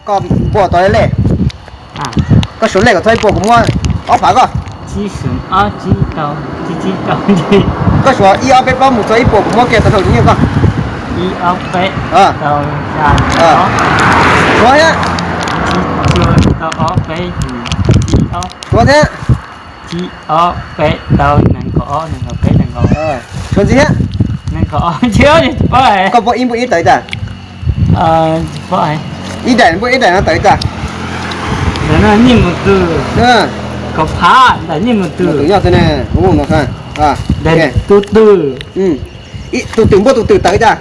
Koj npuaj tau lej? Koj suav lej kom txog ib puas kuv muab ob phav koj. Koj suav ib ob peb plaub mus txog ib puas kuv muab kiag tau rau kuv nyiaj koj. Suav thiab. Suav thiab. Suav ntxiv thiab. Koj npuaj ib npuaj ib tawv tas? Ib daim npuaj ib daim no tawv tas? Tus nyob xwb ne. Tus twm npuaj tus twm tawv tas?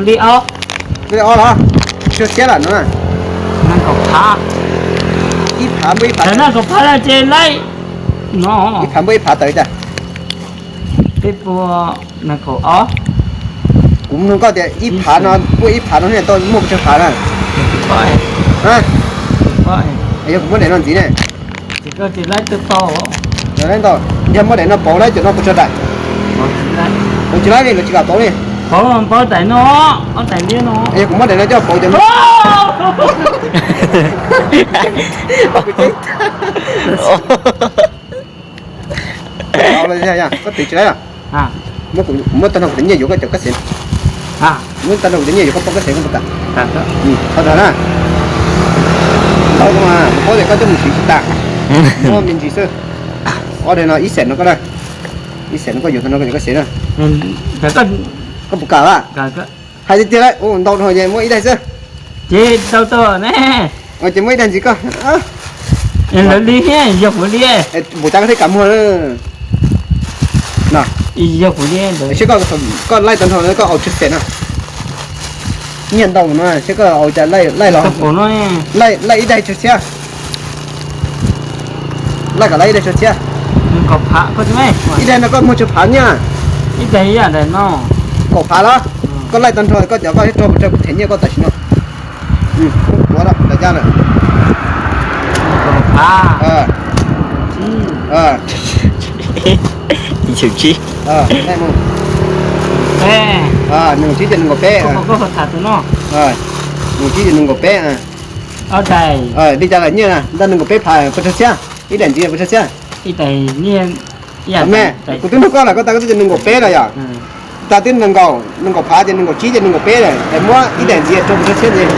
Li ob los? Tsis tshua siab lawm no. Ib phav npuaj ib phav. Ib phav npuaj ib phav tawv tas? Kuv nug koj tias ib phav no npuaj ib phav no tau muaj pes tsawg phav na? Yog kuv muab daim no ntxiv ne? Yog muab daim no pauv lawm cov no pes tsawg daim? Pauv tsis laib li, lawv tsis kam pauv li. Yog kuv muab daim no coj pauv cov no. Koj twv tsis laib los? Kuv muab tag nrho kuv cov nyiaj yuav koj cov kab xev. Muab tag nrho kuv cov nyiaj yuav koj poj kab xev koj puas kam? Tau tag na. Tau mas kuv paub tias koj coj mus siv tsis tas. Muab me ntsis xwb. Ob daim no ib xees no koj na. Ib xees no koj yuav tag nrho koj cov kab xev na. Koj puas kam lawm? Hais tiag tiag lawm, ntau dhau ces muab ib daim xwb. Ces tau tau ne. Ces muab ib daim ntxiv koj. Lawv li thiab, yog kuv li. Npaum cas koj thiaj kam muag na? Yog kuv li. Seb koj laij tag nrho koj aus tsawg xees na? Nyiaj ntau no seb koj aus cas laij los. Laij ib daim tsawg txhiab? Laij kom laij ib daim tsawg txhiab? Ib daim no koj muag tsawg phav nyiaj? Kaum phav los? Koj laij tag nrho koj cov koj thiaj rau pes tsawg kuv them nyiaj koj tam sim no. Kuv tuav rau caj lawm. Ib xyoos tsib. Nws tsib ces nws nkaum peb. Nws tsib ces nws nkaum peb. Li cas lawm nyiaj na, ntawm nws nkaum peb phav pes tsawg txhiab? Ib daim ntxiv pes tsawg txhiab? Me, kuv twb nug koj lawm, koj tas koj twb tias nws nkaum peb lawm yom? Tas twb nws nkaum, nws nkaum phav ces nws nkaum tsib ces nws nkaum peb lawm, es muab ib daim ntxiv rau pes tsawg txhiab ntxiv?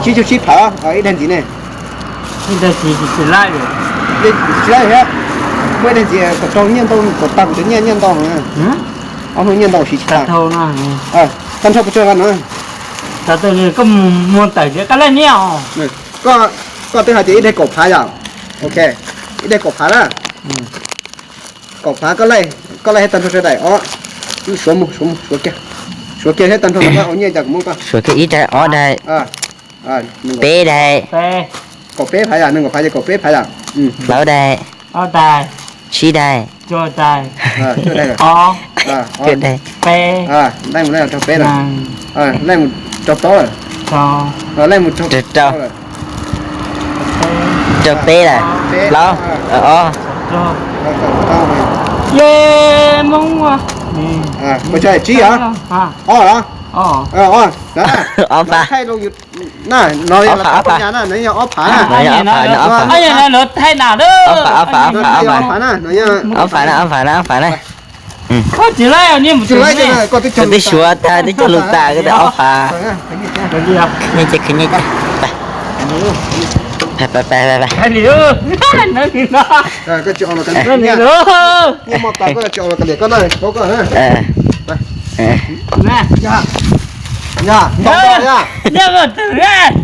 Tsib caug tsib phav ib daim ntxiv ne. Tsis laij thiab, muab ib daim ntxiv kom raug nyiaj ntau, kom tag kuv cov nyiaj, nyiaj ntau. Ob hnub nyiaj ntau siv tsis tag. Tag nrho pes tsawg no? Koj twb hais tias ib daim kaum phav yom? Ok, ib daim kaum phav na. Kaum phav koj laij, koj laij thiab tag nrho sawv daim os. Suav mus, suav mus, suav kiag. Suav kiag thiab tag nrho koj ua nyiaj cas kuv muab koj. Suav kiag ib daim, ob daim, peb daim. Kaum peb phav yom, nws kaum phav ces kaum peb phav yom. Plaub daim. Tsib daim. Cuaj daim. Laij mus laij rau peb lawm. Laij mus rau plaub lawm. Laij mus rau rau peb lawm. Plaub, ob. Ye, Hmoob. Tsib yom? Ob los? Ob phav. Na, no yog ob phav, no yog ob phav na. Ob phav, ob phav. Ob phav na, ob phav na, ob phav na. Koj twb suav tag, twb cog lus tas, koj tias ob phav. Nyiaj ces khwv nyiaj ces. Pais, pais, pais, pais.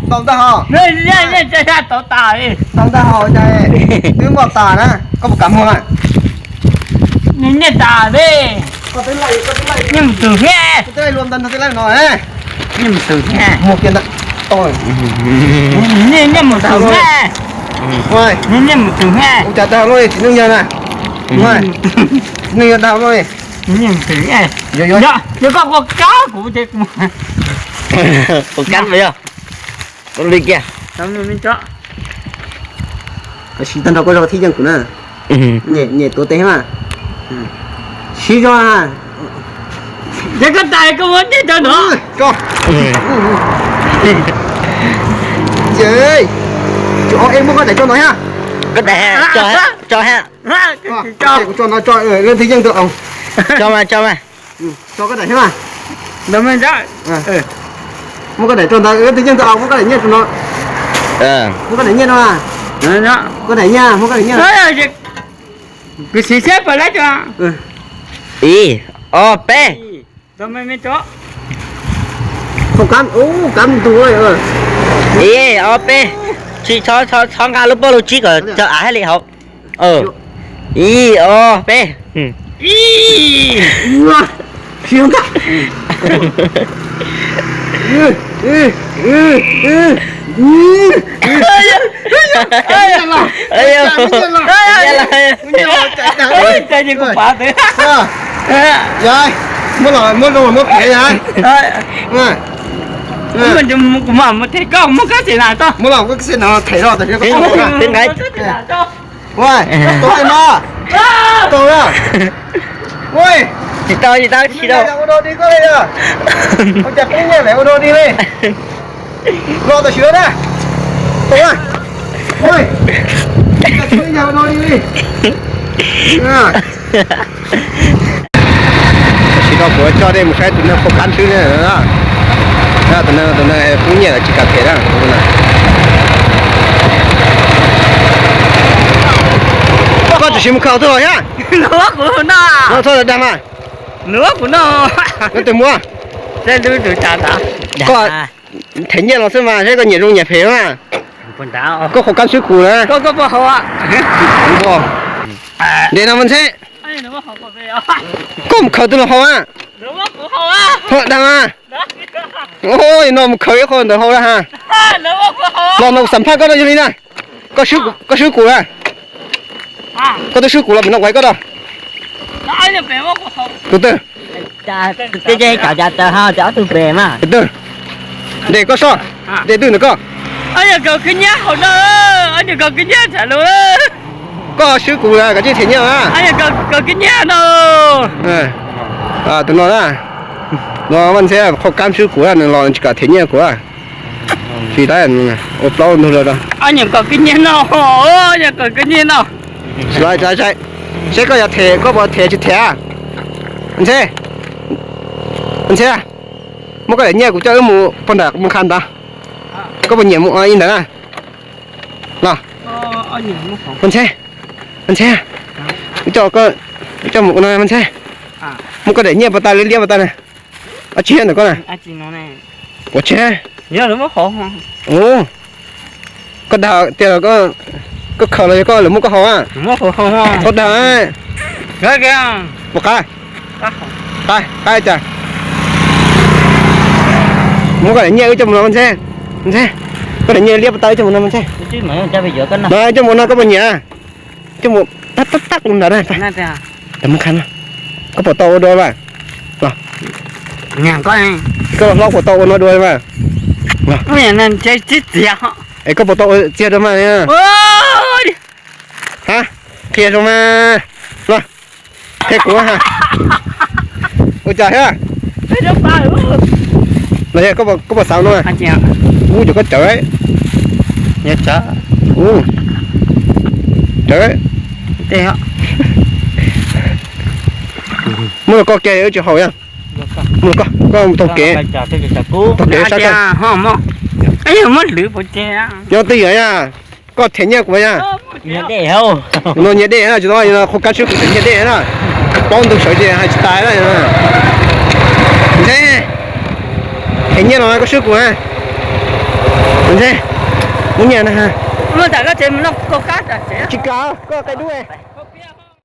Ntau ntag ho. Ntau ntag ho, twb muaj tas na, koj puas kam muag na? Nyiaj tas, nyiaj mus twg thiab? Nyiaj mus twg thiab? Nyiaj mus twg thiab? Nyiaj mus twg thiab? Ua cas tag luaj tsis neej yawg na? Tsis neej yawg tag luaj. Nyiaj mus twg thiab? Yog koj ua kab kuv ces kuv ua kab mas yog ua li kiag. Siv tag nrho koj zog thiaj yeej kuv na. Nyem tuav tes mas. Siv zog na. Ces koj daim koj muab nyiaj rau no. Tso. Ces, tso, es muab koj daim tso no ha. Koj daim, tso, tso ha. Kuv tso no tso, leej twg yeej tau. Tso mas, tso mas. Tso koj daim thiab mas. Muab koj daim tso ntawd, leej twg yeej tau, muab koj daim nyiaj rau no. Muab koj daim nyiaj no. Koj daim nyiaj, muab koj daim nyiaj. Kuv siv seb puas laib tso. Ib, ob, peb. Ib, ob, peb. Tsis txhob, txhob nqa lub pob lub tsib kom cov av haj li hauv. Ib, ob, peb. Muab los muab los muab phem ya. Kuv mam mus them koj, muab koj xim nas tso. Muab los muab koj xim nas them los tam sim no. Ua, tau no. Tau na. Ua, tsis tau, tsis tau, tsis tau. Ua dog dig koj li os. Ua cas peb nyiaj lawm ua dog dig li. Los tam sim no na. Tau na. Ua, cas peb nyiaj ua dog dig li. Tam sim no kuv coj nej mus saib tus neeg qhau kab xwb na. Tus neeg, tus neeg pub nyiaj lawm tsis kam them na. Koj tsis mus khaws twg los thiab? Nws muab kuv no. Nws muab kuv no. Koj twg muab? Koj them nyiaj los xwb mas, saib koj nyiam zoo nyiam phem na. Koj qhau kab swb kuv na. Ntes no mas ntshe. Koj mus khaws twg los haus a? Ho dag mas. No mus khaws ib qho ntawd haus na ha. Los no kuv xam phaj koj no yog li na. Koj swb kuv na. Koj twb swb kuv los pem no kuv hais koj da. Tus twg? Tus twg? Ntes koj soj. Ntes twg ntawm koj? Koj swb kuv na, koj tsis them nyiaj na. Tus no na. No Vaj Ntxhiab qhau kab swb kuv, nws los nws tsis kam them nyiaj kuv. Tsis tas ua plaub ntug rau. Saib koj yuav them, koj puas them tsis them? Ntxhiab, Ntxhiab, muab koj daim nyiaj kuv coj wb mus pog nram mus kha ntawd. Koj puas nyiam mus ib ntawd na? Los, Ntxhiab, Ntxhiab, coj mus no Ntxhiab. Muab koj daim nyiaj puas tas, liab liab puas tas na? Ab tsi ntawm koj na? Ua tsi? Koj dag tias koj khaws los yog koj lawv muab koj haus a? Koj dag. Puas qab? Qab, qab cas? Muab koj daim nyiaj wb coj mus no Ntxhiab. Ntxhiab, koj daim nyiaj liab puas tas wb coj mus no Ntxhiab. No coj mus no koj puas nyiam? Coj mus tab tab tab ntawd na. Koj puas tau ua dua mas? Koj los hlob puas tau ua no dua mas? Es koj puas tau ua txiag dua mas? Ha, qhia zoo mas. Los, qhia kuv ha. Ua cas thiab? Los yog koj puas xav no? Ub, cov koj cawv. Cawv. Muab los koj kiag wb tsis haus. Muab los koj, koj taug kev, taug kev saib koj. Nyob twj ywm na, koj them nyiaj kuv na. No nyiaj dej na, tsis tau qhau kab swb kuv them nyiaj dej na. Plaub ntug sawv ces hais tsis tas na. Ntxhiab, them nyiaj los koj swb kuv na. Ntxhiab, muab nyiaj na. Tsis kam, koj qe dub.